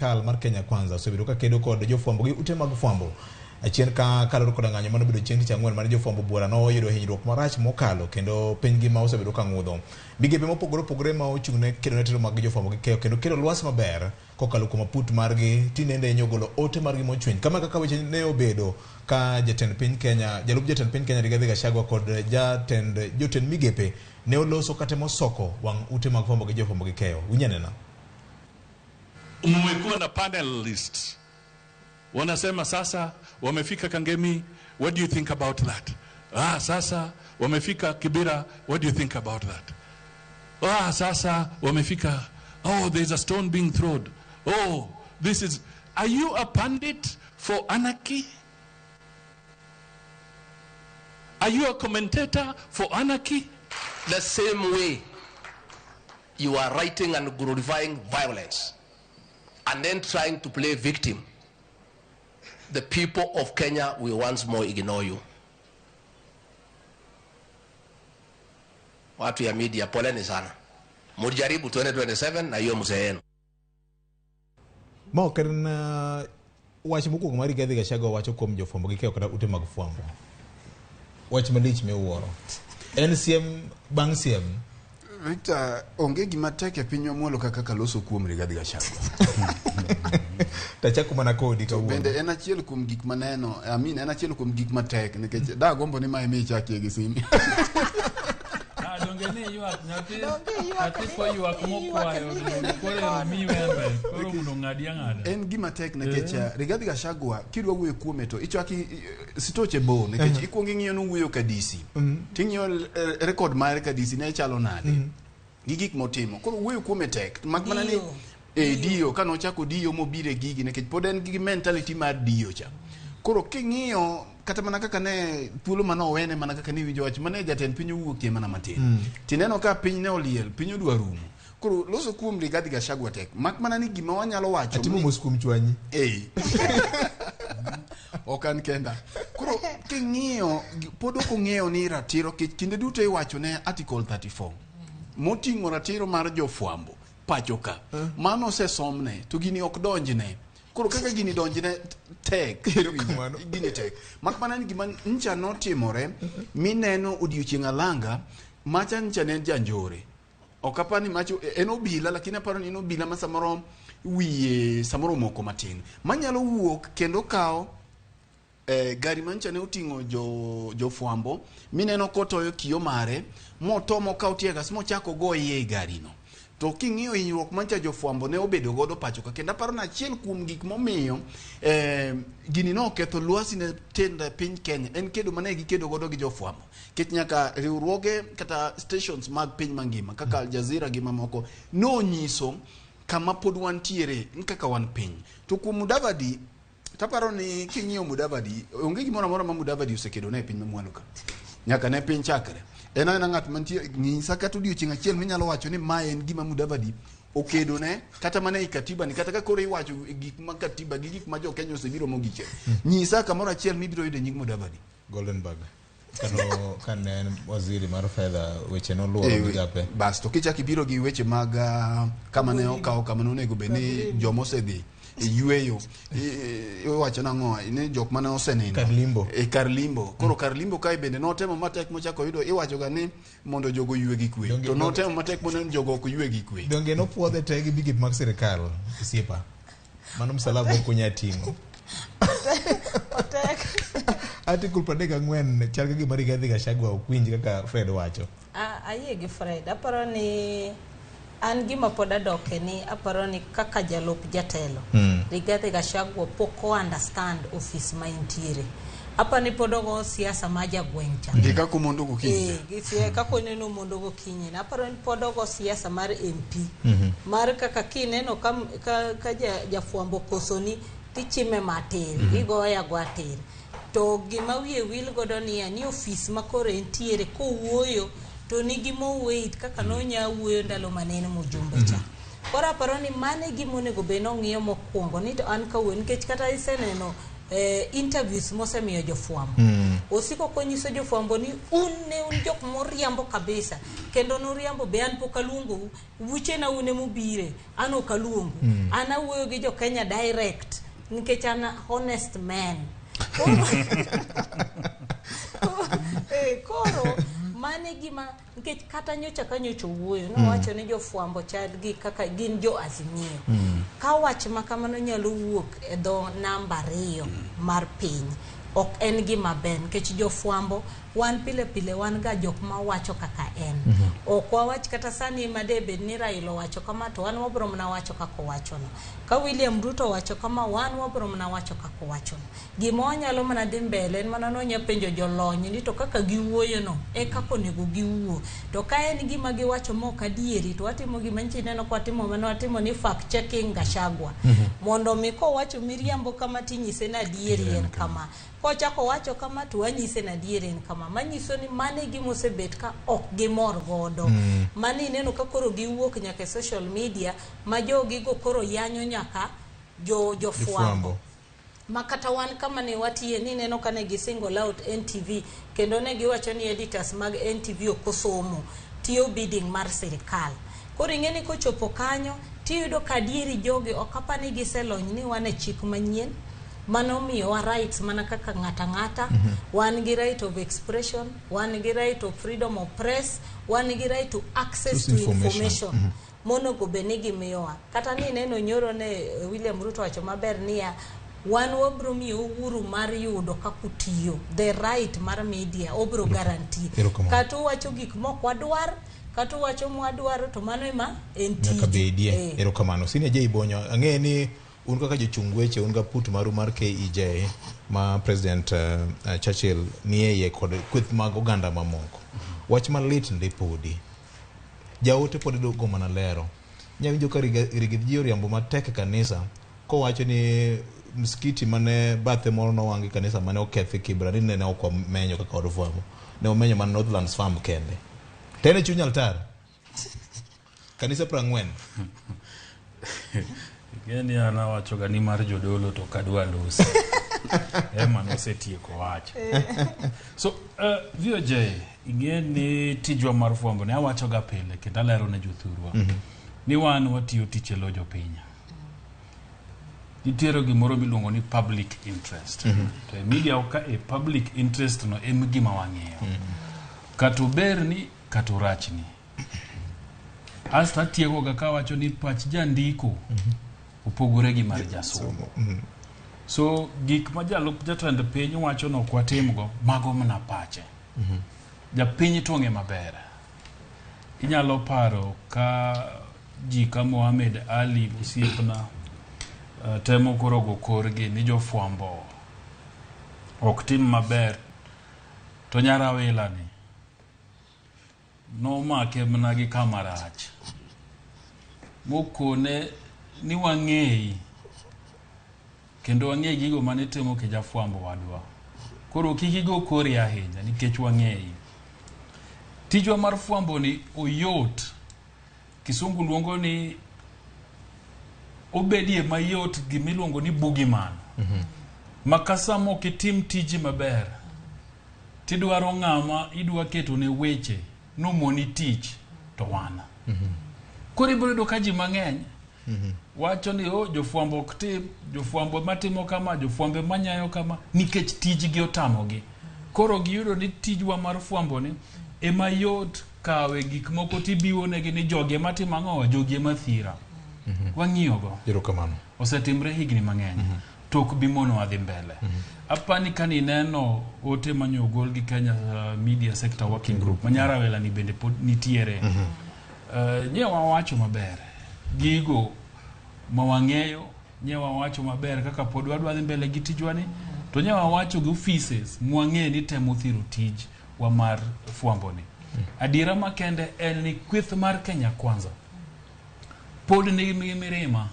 Sirkal mar Kenya Kwanza osebedo ka kedo kod jofwambo gi ute mag fwambo. Achien ka kaluwore koda ng'anyo mane obedo chieng' tich ang'wen mane jofwambo buora noyudo hinyruok marach mokalo kendo piny ngima osebedo ka ng'udho. Migepe mopogore opogore ma ochung' ne kedo ne ratiro mag jofwambo gi keyo kendo kelo lwasi maber kokalo kuom aput margi tinende nyogolo ote margi mochwiny. Kama kaka weche ne obedo ka jatend piny Kenya, jalup jatend piny Kenya Rigathi Gachagua kod jatend jotend migepe ne oloso katemo soko wang' ute mag fwambo gi jofwambo gi keyo. Winj anena. Mmekuwa na panelists wanasema sasa wamefika Kangemi, what do you think about that? Ah, sasa wamefika Kibera, what do you think about that? Ah, sasa wamefika, oh, there's a stone being thrown. Oh, this is, are you a pundit for anarchy? Are you a commentator for anarchy? The same way you are writing and glorifying violence and then trying to play victim, the people of Kenya will once more ignore you. Watu ya media, poleni sana. Mujaribu 2027 na hiyo mzee yenu. Ma ok en wach mokwongo mar Rigathi Gachagua wacho kuom jofwambo gi keyo kata ute mag fwambo. Wach malich miwuoro. En siem bang' siem. Victor, onge gima tek e pinywa mwalo kaka kaka loso kuom Rigathi Gachagua. Tachako mana kodi To kawuono. bende en achiel kuom gik maneno, I mean, en achiel kuom gik matek nikech dagombo ni mae michakie gi simi. Ah, donge ni ywak nyathi Donge ywak nyathi ni- koywak mokwayo ywak ni mondo koro ero miyi wembe koro mondo ong'adi ang'ada. En gima tek nikech Rigathi Gachagua kidwa wuoyo kuome to ichaki sitoche bor nikech ikuongo ing'iyo ni owuoyo ka DC. Ting'iyo record mare ka DC ne chalo nade. Gi gik motimo. Koro wuoyo kuome tek. Mak mana ni Diyo. e diyo ka nochako diyo mobiro e gigi nikech pod en gi mentality mar diyo cha. Koro king'iyo kata mana kaka ne thuolo mane owene mana kaka ne iwinjo wach mane jatend piny owuokie mana matin. Tineno ka piny ne oliel, piny odwa rumo. Koro loso kuom Rigathi Gachagua tek. Mak mana ni gima wanyalo wacho Atimo ni- mos kuom chwanyi. Eh. Ok an kenda. Koro king'iyo pod ok ong'eyo ni ratiro kinde duto iwacho ne Article 34 moting'o ratiro mar jofwambo pacho ka. Mano osesomne to gini ok donjne. Koro kaka gini donjne tek. Erokamano. Gini tek. Mak mana ni gima ncha notimore mineno odiochieng' alanga macha ncha ne en janjore. Ok apar ni macho en obila lakini aparo ni en obila ma samoro wiye samoro omoko matin. Manyalo wuok kendo kawo gari mancha ne oting'o jo jofwambo mineno kotoyo kiyo mare moto mokawo tear gas mochako go iye e gari no. To king'iyo hinyruok mancha jofwambo ne obedo godo pacho ka kendo aparo ni achiel kuom gik momiyo gini noketho lwasi ne tend piny Kenya en kedo mane gikedo godo gi jofwambo. Nikech nyaka riwruoge kata stations mag piny mangima kaka Al Jazeera gi mamoko nonyiso kama pod wantiere ni kaka wan piny. To kuom Mudavadi taparo ni king'iyo Mudavadi onge gimoro amora ma Mudavadi osekedo ne e piny mamwalo ka. Nyaka ne piny chakre. En aena ng'at mantie nyisa kata odiochieng' achiel minyalo wacho ni mae en gima Mudavadi okedo ne kata mana e katiba ni kata ka koro iwacho gik ma katiba gi gik ma jo Kenya osebiro mogiche. Nyisa kamoro achiel mibiro yude nying Mudavadi. Goldenberg. Kano kane en waziri mar fedha weche noluoro migape. Bas to kichak ibiro gi weche mag kama ne okawo kama ne onego bed ni joma osedhi e yueyo iwacho nang'o ni jok mane osenindo Kar limbo. E kar limbo. Koro kar limbo kae bende notemo matek mochako yudo iwacho ga ni mondo jogo yue gi kwe. To notemo matek mondo jogo ok yue gi kwe. Donge nopuodhe te gi migepe mag sirikal osiepa. Mano msalaba ok unyal ting'o. Otek. Article 34 chal ka gima Rigathi Gachagua ok winj kaka Fred wacho. Ayie gi Fred. Aparo ni an gima pod adoke ni aparo ni kaka jalup jatelo Rigathi Gachagua pok o understand office ma entiere. Aparo ni pod ogo siasa ma jagweng' cha. Gi kaka omondo gokinyi. Gi kaka oneno mondo gokinyi. Aparo ni pod ogo siasa mar MP. Mar kaka kineno ka, ka, ka jafwambo kosoni tichime matin, igoye agoya tir. To gima wiye wil godo niya ni ofis ma koro entiere kowuoyo to nigi more weight kaka nonya wuoyo ndalo mane en mjumbe cha. Koro aparo ni mano e gima onego bed ni ong'iyo mokwongo ni to an kawuoyo nikech kata iseneno interviews mosemiyo jofwambo. Osiko konyiso jofwambo ni un ne un jok moriambo kabisa, kendo nuriambo be an pok aluongou, buchena un emubire, an ok aluongu. An awuoyo gi jo Kenya direct nikech an a honest man. Koro mane gima nikech kata nyocha ka nyocha owuoyo nowacho ni jofwambo chal gi kaka gin jo Azimio. Ka wach ma kamano nyalo wuok e dho namba 2 mar piny, ok en gima ber nikech jofwambo wan pile pile wan ga jok mawacho kaka en. Ok wawach kata sani ma de bed ni Raila owacho kama to wan wabro mana wacho kaka owachono. Ka William Ruto owacho kama wan wabro mana wacho kaka owachono. Gima wanyalo mana dhi mbele en mana ni wanya penjo jolony ni to kaka giwuoyono e kaka onego giwuo. To ka en gima giwacho ma ok adieri to watimo gima nyicha ineno ka watimo mane watimo ni fact checking Gachagua. Mondo mi kowacho miriambo kama tinyise ni adieri en kama. Kochako wacho kama to wanyise ni adieri en kama. Manyiso ni mano e gima osebet ka ok gimor godo. Mano ineno ka koro giwuok nyaka e social media ma jogigo koro yanyo nyaka jofwambo. Ma kata wan kama ne watiye ni neno ka ne gi single out NTV kendo ne giwacho ni editors mag NTV ok osomo tiyo bidding mar sirikal. Koro ing'e ni kochopo kanyo tiyudo ka adieri jogi ok apar ni giselony ni wan e chik manyien mano miyowa rights mana kaka ng'ata ng'ata. Wan gi right of expression, wan gi right of freedom of press, wan gi right to access to information. Monego bed ni gimiyowa. Kata ni neno nyoro ne William Ruto wacho maber niya wan wabro miyo uhuru mar yudo kaka utiyo, the right mar media obro guarantee. Kata uwacho gik mok wadwar, kata uwacho mwadwaro to mano ema en tiju. Nyaka bedie. Erokamano. Senior J Bonyo, ang'e ni un kaka jochung weche un ga put maru mar KEJ ma President Churchill nie iye kod kweth mag oganda mamoko. Wach malit ndi podi. Jaote pod go mana lero. Nyawinjo ka Rigiji oriambo matek e kanisa kowacho ni msikiti mane bathe moro nowang' e kanisa mane okethi Kibra ni ne ok omenyo kaka od fwambo. Ne omenyo mana Northlands Farm kende. To en e chuny altar. Kanisa 40. Ing'e ni an awachoga ni mar jodolo to ok adwa loso. Ema nosetieko wacho. So, VOJ, ing'e ni tijwa mar fwambo ne awachoga pile kendo alero ne jothurwa. Ni wan watiyo tich e lo jopiny. Nitiere gimoro miluongo ni public interest. To e media ka e public interest no em gima wang'iyo. Kata oberni, kata orachni. Asto atiekoga kawacho ni pach jandiko opogore gi mar jasomo. So gik ma jalup jatend piny wacho no ok watimgo, mago mana pache. Japiny to ong'e maber. Inyalo paro ka ji ka Mohamed Ali osiepna temo koro go korgi ni jofwambo ok tim maber to nyarawila ni nomake mana gi kama rach mokone ni wang'eyi kendo wang'e gigo mane timo ke jafwambo wadwa. Koro kik igo kori ahinya nikech wang'eyi. Tijwa mar fwambo ni oyot. Kisungu luongo ni obedie mayot gimiluongo ni boogeyman. Ma ka sama ok itim tiji maber, tidwaro ng'ama idwa keto ne weche nomoni tich to wan. Koro ibiro yudo ka ji mang'eny wacho ni oh, jofwambo ok tim, jofwambo matimo kama, jofwambo manyayo kama, nikech tijgi otamogi. Koro giyudo ni tijwa mar fwambo ni ema yot kawe gik moko tibiwo negi ni jogi ema timo ang'o, jogi ema thira. Wang'iyogo. Erokamano. Osetimre higni mang'eny. To ok bi monowa dhi mbele. Apani ka nineno ote manyo ogol gi Kenya Media Sector Working Group, ma Nyarawela ni bende pod nitiere. Nye wawacho maber gigo ma wang'eyo, nye wawacho maber kaka pod wadwa dhi mbele gi tijwa ni, to nye wawacho gi offices mwang'eyo ni temo thiro tijwa mar fwambo ni. Adiera makende en ni kweth mar Kenya Kwanza pod nigi mirima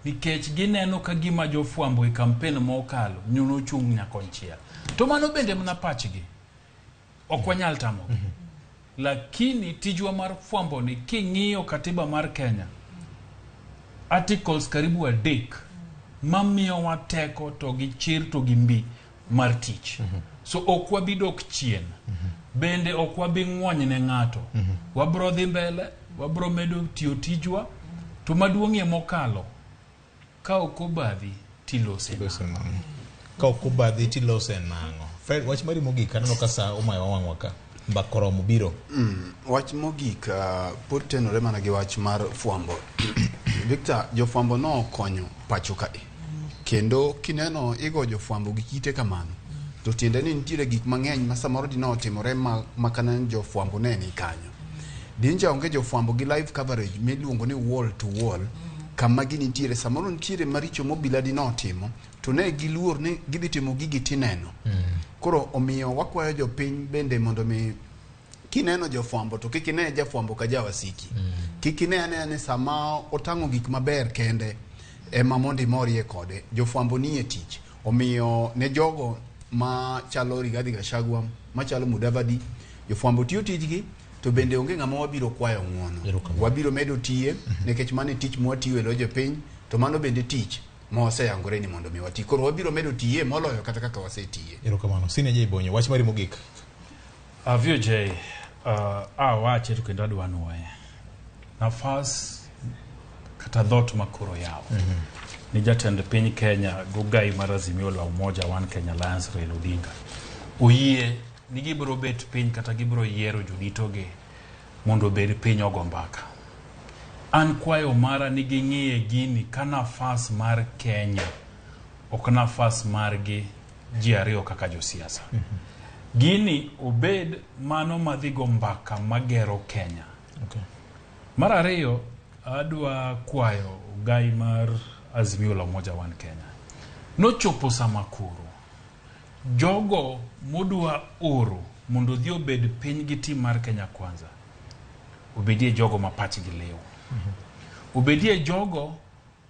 nikech gineno ka gima jofwambo e kampen mokalo nyono chung' nyakonchiel. To mano bende mana pachgi. Ok wanyal tamogi. Lakini tijwa mar fwambo ni king'iyo katiba mar Kenya, articles karibu 3 mamiyowa teko to gi chir to gi mbi mar tich. So ok wabi dok chien. Bende ok wabi ng'wony ne ng'ato. Wabro dhi mbele, wabro medo tiyo tijwa. To maduong'ie mokalo, ka ok obadhi tilose Tilose nang'o? Ka ok obadhi tilose nang'o? Fred, wach mari mogik aneno ka sa omayo wang'wa ka. Mbaka oromo biro. Wach mogik pod tenore mana gi wach mar fwambo. Victor, jofwambo nokonyo pacho kae. Kendo kineno igo jofwambo gi kite kamano, to tiende ni nitiere gik mang'eny ma samoro dine otimore ma makana ni jofwambo ne ni kanyo. Dinja onge jofwambo gi live coverage miluongo ni wall to wall, kama ginitiere samoro nitiere maricho mobila dine otimo to ne giluor ni gidhi timo gigi tineno. Koro omiyo wakwayo jopiny bende mondo mi kineno jofwambo to kik ine jafwambo ka jawasiki. Kik ine anena ni sama otang'o gik maber kende ema mondo imorie kode. Jofwambo nie tich. Omiyo ne jogo machalo Rigathi Gachagua, machalo Mudavadi, jofwambo tiyo tijgi to bende onge ng'ama wabiro kwayo ng'uono. Erokamano. Wabiro medo tiye nikech mano e tich mwatiyo e lo jopiny to mano bende tich ma waseyangore ni mondo mi wati. Koro wabiro medo tiye moloyo kata kaka wasetiye. Erokamano. Sine J Bonyo, wach mari mogik. VOJ, awache to kendo adwa nuoye. Nafas kata dhot makoro yaw ni jatend piny Kenya gogai mar Azimio la Umoja One Kenya Alliance Raila Odinga oyie ni gibiro bet piny kata gibiro yiero joditogi mondo obed piny ogo mbaka. An kwayo mara ni ging'iye gini ka nafas mar Kenya ok nafas margi ji ariyo kaka josiasa. Gini obed mano madhi go mbaka magero Kenya. Okay. Mar ariyo, adwa kwayo gai mar Azimio la Umoja One Kenya. Nochopo sama koro, jogo modwa oro mondo odhi obed piny gi tim mar Kenya Kwanza, obedie jogo ma pachgi liw. Obedie jogo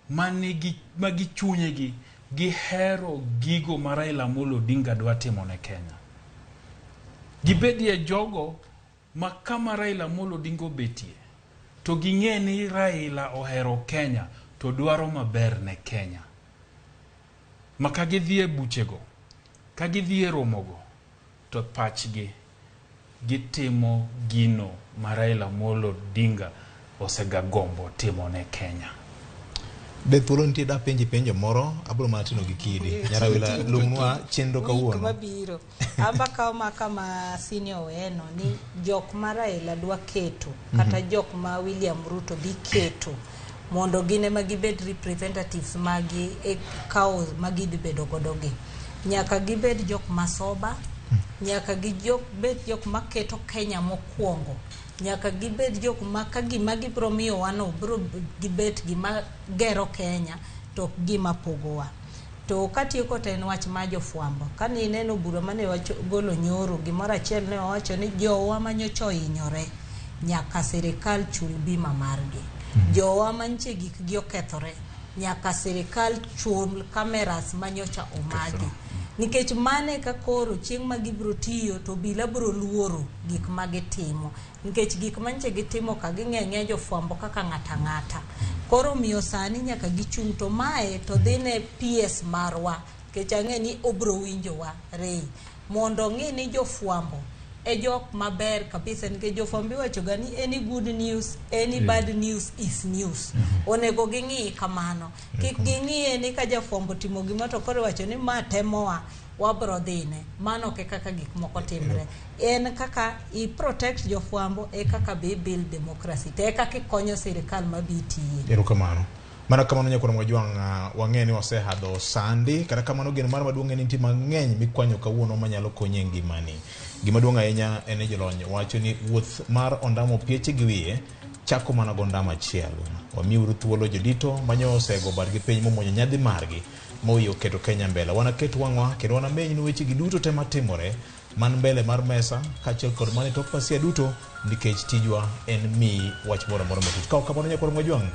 manigi ma gi chunyegi gihero gigo ma Raila Amolo Odinga dwa timo ne Kenya. Gibedie jogo ma kama Raila Amolo Odinga obetie to ging'e ni Raila ohero Kenya to dwaro maber ne Kenya. Ma ka gidhi e buchego, ka gidhi e romogo, to pachgi gitimo gino ma Raila Amolo Odinga osegagombo timo ne Kenya. Be thuolo nitie da penji penjo moro, abiro mana tino gi kidi. Nyarawila lumnwa chenro Week kawuono. mabiro amba kawo ma kama senior oweno ni jok ma Raila dwa keto kata jok ma William Ruto dhi keto mondo gin ema gibed representatives magi e kawo ma gidhi bedo godo gi nyaka gibed jok masoba nyaka gibed jok maketo Kenya mokwongo nyaka gibed jok ma ka gima gibiro miyowa no biro gibet gima gero Kenya to ok gima pogowa. To katieko to en wach mar jofwambo. Kane ineno bura mane wagolo nyoro, gimoro achiel ne wawacho ni jowa manyocha ohinyore nyaka sirikal chul bima margi. Jowa manche gikgi okethore nyaka sirikal chul cameras manyocha omagi. Nikech mane ka koro chieng' ma gibiro tiyo to obila biro luoro gik ma gitimo. Nikech gik manche gitimo ka ging'e ng'e jofwambo kaka ng'ata ng'ata. Koro omiyo sani nyaka gichung' to mae to dhi ne PS marwa nikech ang'e ni obro winjowa Ray mondo ong'i ni jofwambo e jok maber kabisa nikech jofwambo iwacho ga ni any good news any bad news is news. Onego ging'i kamano. Kik ging'iye ni ka jafwambo timo gima to koro iwacho ni ma temowa wabro dhine. Mano ok e kaka gik moko timre. En kaka i protect jofwambo e kaka be i build democracy to e kaka ikonyo sirikal ma bi tiye. Erokamano. Mana kamano nyakwar Mwajwang', wang'e ni wasehadho sandi, kata kamano geno mar maduong' en nitie mang'eny mikwanyo kawuono manyalo konyi e ngimani. Gima duong' ahinya en ni jolony wacho ni wuoth mar ondamo pieche gi wiye chako mana gondamo achiel. Wamiuru thuolo jodito manyo osego badgi piny momuonyo nyadhi margi mowiyo oketo Kenya mbele. Wanaket wang'wa kendo wanamenynu wechegi duto te matimore man mbele mar mesa kaachiel kod man e tok pasia duto nikech tijwa en miyi wach moro amora matut. Ka ok kamano nyakwar Mwajwang',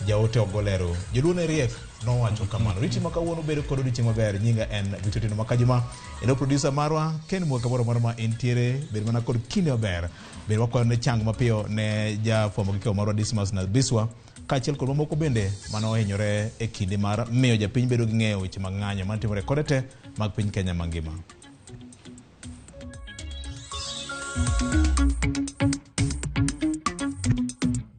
jaote ok golero. Joluo ne riek nowacho kamano. Riti ma kawuono bedo kod odiochieng' maber. Nyinga en Victor Otieno Makajuma. Elo producer marwa Ken Mwaka kamoro amora ma entiere bed mana kod kinde maber. Bende wakwayo ne chang mapiyo ne jafwambo gi keyo marwa Dismas Nabiswa kaachiel kod mamoko bende mane ohinyore e kinde mar miyo japiny bedo gi ng'eyo weche mag ng'anyo matimore kode te mag piny Kenya mangima.